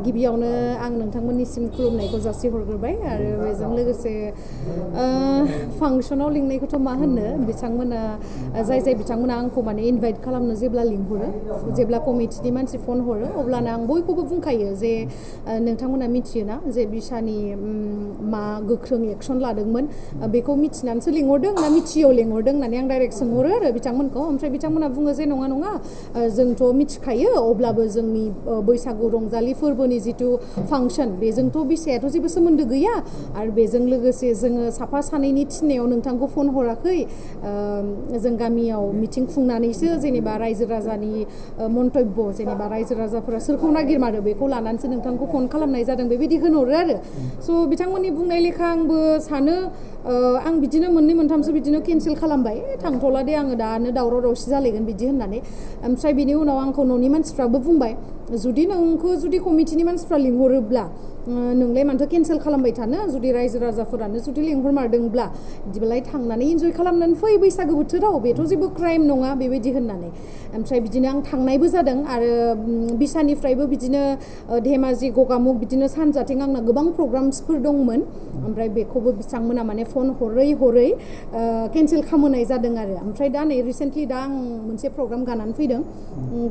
गिबियावनो आं नोंथांमोननिसिम खुलुमनायखौ जासिहरग्रोबाय आरो बेजों लोगोसे फांसनाव लिंनायखौथ' मा होननो बिथांमोना जाय बिथांमोना आंखौ माने इनभाइट खालामनो जेब्ला लिंहरो जेब्ला कमिटिनि मानसि फन हरो अब्लानो आं बयखौबो बुंखायो जे नोंथांमोना मिथियोना जे बिसानि मा गोख्रों एक्सन लादोंमोन बेखौ मिथिनानैसो लिंहरदों ना मिथियैयाव लिंहरदों होननानै आं डाइरेक्ट सोंहरो आरो बिथांमोनखौ ओमफ्राय बिथांमोना बुङो जे नङा जोंथ' मिथिखायो अब्लाबो जोंनि बैसागु रंजालि फोरबोनि जिथु फांसन बेजोंथ' बिसायाथ' जेबो सोमोन्दो गैया आरो बेजों लोगोसे जोङो साफा सानैनि थिननायाव नोंथांखौ फन हराखै जों गामियाव मिटिं खुंनानैसो जेनेबा रायजो राजानि मन्तब्य जेनेबा रायजो राजाफोरा सोरखौ नागिरमारो बेखौ लानानैसो नोंथांखौ फन खालामनाय जादों बेबायदि होनहरो आरो स' बिथांमोननि बुंनाय लेखा आंबो सानो आं बिदिनो मोननै मोनथामसो बिदिनो केन्सेल खालामबाय थांथ'ला दे आङो दानो दावराव दावसि जालायगोन बिदि होननानै ओमफ्राय बिनि उनाव आंखौ न'नि मानसिफ्राबो बुंबाय जुदि कमिटिनि मानसिफ्रा लिंहरोब्ला नोंलाय मानोथो केन्सेल खालामबाय थानो जुदि रायजो राजाफोरानो जुदि लिंहरमारदोंब्ला बिदिबालाय थांनानै इन्जय खालामनानै फै बैसागो बोथोराव बेथ' जेबो क्राइम नङा बेबायदि होननानै ओमफ्राय बिदिनो आं थांनायबो जादों आरो बिसानिफ्रायबो बिदिनो धेमाजि गगामुग बिदिनो सानजाथिं आंना गोबां प्रग्राम्सफोर दंमोन ओमफ्राय बेखौबो बिथांमोना माने फन हरै केन्सेल खालामनाय जादों आरो ओमफ्राय दा नै रिसेन्टलि दा आं मोनसे प्रग्राम गानानै फैदों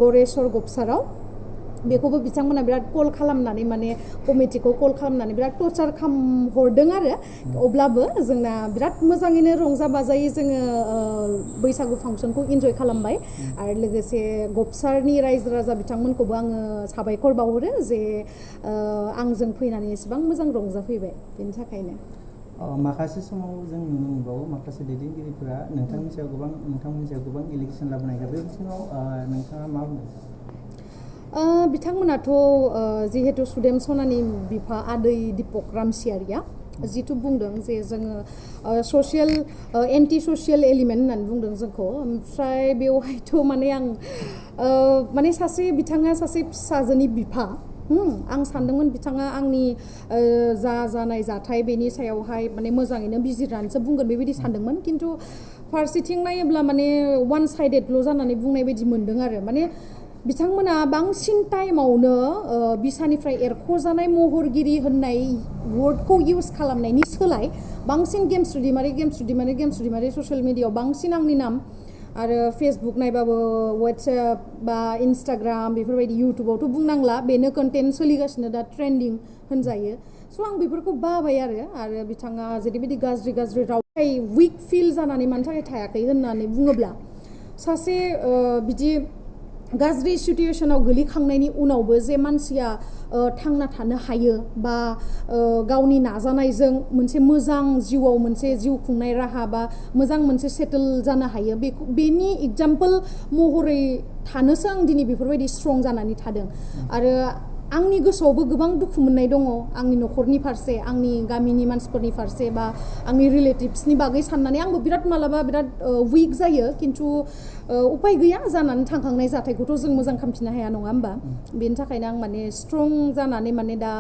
गरेस्वर गपसाराव बेखौबो बिथांमोना बिराद कल खालामनानै माने कमिटिखौ कल खालामनानै बिराद टर्चार हरदों आरो अब्लाबो जोंना बिराद मोजाङैनो रंजा बाजायै जोङो बैसागु फांसनखौ इन्जय खालामबाय आरो लोगोसे गपसारनि रायजो राजा बिथांमोनखौबो आङो साबायखर बावहरो जे आंजों फैनानै एसेबां मोजां रंजाफैबाय बेनि थाखायनो माखासे समाव जों नुनो मोनबावो माखासे दैदेनगिरिफोरा नोंथांमोननि सायाव गोबां इलेक्सन लाबोनायखौ बे बिथिङाव नोंथाङा मा बुङो बिथांमोनाथ' जिहेतु सुदेम सनानि बिफा आदै दीपक रामसियारिया जिथु बुंदों जे जोङो एन्टि ससियेल एलिमेन्ट होननानै बुंदों जोंखौ ओमफ्राय बेवहायथ' माने आं बिथाङा सासे फिसाजोनि बिफा आं सानदोंमोन बिथाङा आंनि जानाय जाथाय बेनि सायावहाय माने मोजाङैनो बिजिरनानैसो बुंगोन बेबायदि सानदोंमोन खिन्थु फारसेथिं नायोब्ला माने वान साइडेडल' जानानै बुंनाय बायदि मोनदों आरो माने बिथांमोना बांसिन टाइमावनो बिसानिफ्राय एरख'जानाय महरगिरि होननाय वर्डखौ इउज खालामनायनि सोलाय बांसिन गेमस्रि दैमारि ससियेल मिडियायाव बांसिन आंनि नाम आरो फेसबुक नायबाबो वाट्सएप बा इन्स्टाग्राम बेफोरबायदि इउटुबावथ' बुंनांला बेनो कन्टेन्ट सोलिगासिनो दा ट्रेन्डिं होनजायो स' आं बेफोरखौ बाबाय आरो बिथाङा जेरैबायदि गाज्रि राव उइक फिल जानानै मानि थाखाय थायाखै होननानै बुङोब्ला सासे बिदि गाज्रि सिटुएशनाव गोलैखांनायनि उनावबो जे मानसिया थांना थानो हायो बा गावनि नाजानायजों मोनसे मोजां जिउआव मोनसे जिउ खुंनाय राहा बा मोजां मोनसे सेटेल जानो हायो बेनि एग्जाम्पल महरै थानोसो आं दिनै बेफोरबायदि स्ट्रं जानानै थादों आरो आंनि गोसोआवबो गोबां दुखु मोननाय दङ आंनि न'खरनि फारसे आंनि गामिनि मानसिफोरनि फारसे बा आंनि रिलेटिभ्सनि बागै साननानै आंबो मालाबा बिराद उइक जायो खिन्थु उपाय गैया जानानै थांखांनाय जाथायखौथ' जों मोजां खालामफिननो हाया नङा होमबा बेनि थाखायनो आं माने स्ट्रं जानानै माने दा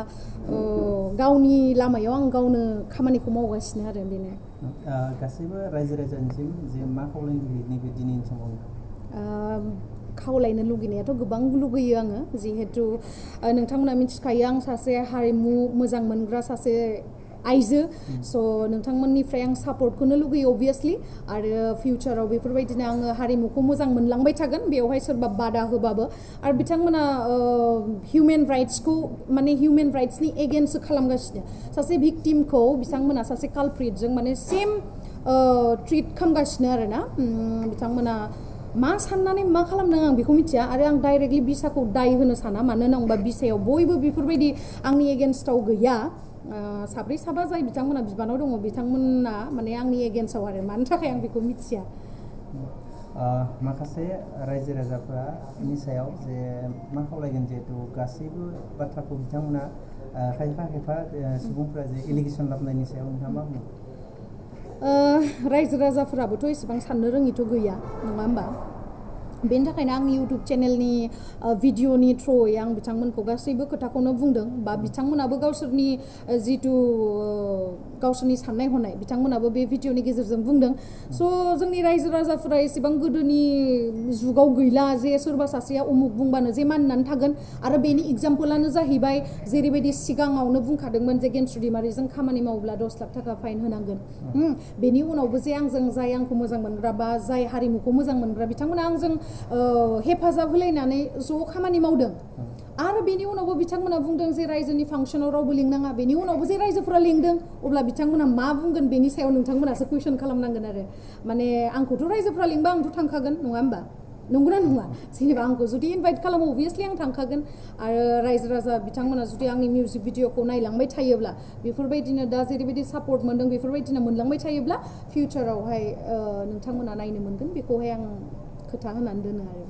गावनि लामायाव आं गावनो खामानिखौ मावगासिनो आरो बेनो गासैबो रायजो राजानिसिम जे मा खावलायनो लुबैयो नैबे दिनैनि समाव खावलायनो लुगैनायाथ' गोबां लुगैयो आङो जिहेथु नोंथांमोना मिथिखायो आं सासे हारिमु मोजां मोनग्रा सासे आइजो स' नोंथांमोननिफ्राय आं सापर्टखौनो लुगैयो अबभियासलि आरो फिउचाराव बेफोरबायदिनो आङो हारिमुखौ मोजां मोनलांबाय थागोन बेवहाय सोरबा बादा होबाबो आरो बिथांमोना हिउमेन राइट्सनि एगेन्स्ट खालामगासिनो सासे भिक्टिमखौ बिथांमोना सासे कालप्रिटजों माने सेम ट्रिट खालामगासिनो आरोना बिथांमोना मा साननानै मा खालामदों आं बेखौ मिथिया आरो आं डाइरेक्टलि बिसाखौ दाय होनो साना मानो होनोबा बिसायाव बयबो बेफोरबायदि आंनि एगेन्स्टआव गैया साब्रै साबा जाय बिथांमोना बिबानाव दङ बिथांमोना माने आंनि एगेन्स्टआव आरो मानि थाखाय आं बेखौ मिथिया माखासे रायजो राजाफोरनि सायाव जे मा खावलायगोन जिहेतु गासैबो बाथ्राखौ बिथांमोना खायफा सुबुंफोरा जे एलिगेसन लाबोनायनि सायाव नोंथाङा मा बुङो रायजो राजाफोराबोथ' एसेबां साननो रोङिथ' गैया नङा होमबा बेनि थाखायनो आंनि इउटुब चेनेलनि भिडिअनि थ्रुयै आं बिथांमोनखौ गासैबो खोथाखौनो बुंदों बा बिथांमोनाबो गावसोरनि जिथु गावसोरनि साननाय हनाय बिथांमोनाबो बे भिडिअनि गेजेरजों बुंदों स' जोंनि रायजो राजाफोरा एसेबां गोदोनि जुगाव गैला जे सोरबा सासेया उमुक बुंबानो जे मानिनानै थागोन आरो बेनि एग्जाम्पलानो जाहैबाय जेरैबायदि सिगाङावनो बुंखादोंमोन जे गेमस्रि दैमारिजों खामानि मावोब्ला 10 लाख थाखा फाइन होनांगोन बेनि उनावबो जे आंजों जाय आंखौ मोजां मोनग्रा बा जाय हारिमुखौ मोजां मोनग्रा बिथांमोना आंजों हेफाजाब होलायनानै ज' खामानि मावदों आरो बेनि उनावबो बिथांमोना बुंदों जे रायजोनि फांसनाव रावबो लिंनाङा बेनि उनावबो जे रायजोफोरा लिंदों अब्ला बिथांमोना मा बुंगोन बेनि सायाव नोंथांमोनासो कुइसन खालामनांगोन आरो माने आंखौथ' रायजोफोरा लिंबा आंथ' थांखागोन नङा होमबा नंगौना नङा जेनेबा आंखौ जुदि इनभाइट खालामो अभियासलि आं थांखागोन आरो रायजो राजा बिथांमोना जुदि आंनि मिउजिक भिडिअखौ नायलांबाय थायोब्ला बेफोरबायदिनो दा जेरैबायदि सापर्ट मोनदों बेफोरबायदिनो मोनलांबाय थायोब्ला फिउचारावहाय नोंथांमोना नायनो मोनगोन बेखौहाय आं खोथा होनानै दोनो आरो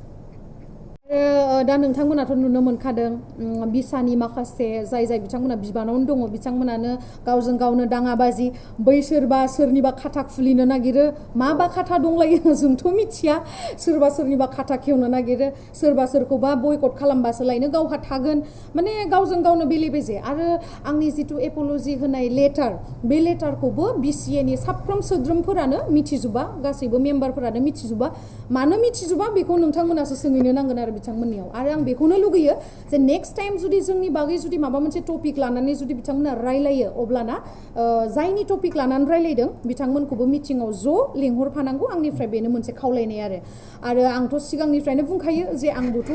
दा नोंथांमोनाथ' नुनो मोनखादों बिसानि माखासे जाय बिथांमोना बिबानावनो दङ बिथांमोनानो गावजों गावनो दाङाबाजि बैसोरबा सोरनिबा खाथा खुलिनो नागिरो माबा खाथा दंलायो जोंथ' मिथिया सोरबा सोरनिबा खाथा खेवनो नागिरो सोरबा सोरखौबा बयकट खालामबासो लायनो गावहा थागोन माने गावजों गावनो बेले बेजे आरो आंनि जिथु एप'ल'जि होनाय लेटार बे लेटारखौबो BCAA साफ्रोम सोद्रोमफोरानो मिथिजोबा गासैबो मेम्बारफोरानो मिथिजोबा मानो मिथिजोबा बेखौ नोंथांमोनासो सोंहैनो नांगोन आरो बिथांमोननियाव आरो आं बेखौनो लुगैयो जे नेक्स्ट टाइम जुदि जोंनि बागै जुदि माबा मोनसे टपिक लानानै जुदि बिथांमोना रायलायो अब्लाना जायनि टपिक लानानै रायलायदों बिथांमोनखौबो मिटिङाव ज' लेंहरफानांगौ आंनिफ्राय बेनो मोनसे खावलायनाय आरो आंथ' सिगांनिफ्रायनो बुंखायो जे आंबोथ'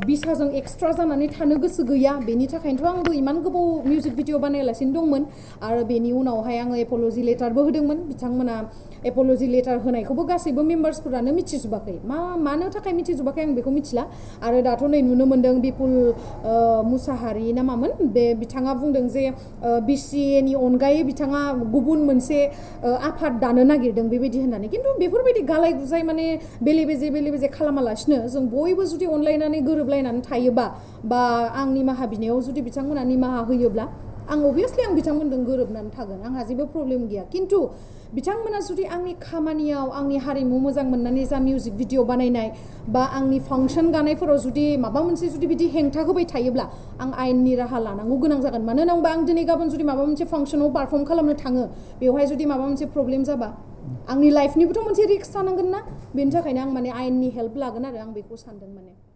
बिसाजों एक्सट्रा जानानै थानो गोसो गैया बेनि थाखायनोथ' आंबो इमान गोबाव मिउजिक भिडिअ बानायालासिनो दंमोन आरो बेनि उनावहाय आङो एप'ल'जि लेटारबो होदोंमोन बिथांमोना एप'ल'जि लेटार होनायखौबो गासैबो मेम्बार्सफोरानो मिथिजोबाखै मानो थाखाय मिथिजोबाखै आं बेखौ मिथिला आरो दाथ' नै नुनो मोनदों बिपुल मुसाहारि ना मामोन बे बिथाङा बुंदों जे BCAA अनगायै बिथाङा गुबुन मोनसे आफाद दानो नागिरदों बेबायदि होननानै खिन्थु बेफोरबायदि गालाय गुजाय माने बेले बेजे खालामालासिनो जों बयबो जुदि अनलायनानै गोरोबलायनानै थायोबा बा आं निमाहा बिनायाव जुदि बिथांमोना निमाहा होयोब्ला आं अभियासलि आं बिथांमोनजों गोरोबनानै थागोन आंहा जेबो प्रब्लेम गैया खिन्थु बिथांमोना जुदि आंनि खामानियाव आंनि हारिमु मोजां मोननानै जा मिउजिक भिडिअ बानायनाय बा आंनि फांसन गानायफोराव जुदि माबा मोनसे जुदि बिदि हेंथा होबाय थायोब्ला आं आयेननि राहा लानांगौ गोनां जागोन मानो होनबा आं दिनै गाबोन जुदि माबा मोनसे फांसनाव पारफर्म खालामनो थाङो बेवहाय जुदि माबा मोनसे प्रब्लेम जाबा आंनि लाइफनिबोथ' मोनसे रिस्क थानांगोन ना बेनि थाखायनो आं माने आयेननि हेल्प लागोन आरो आं बेखौ सानदों माने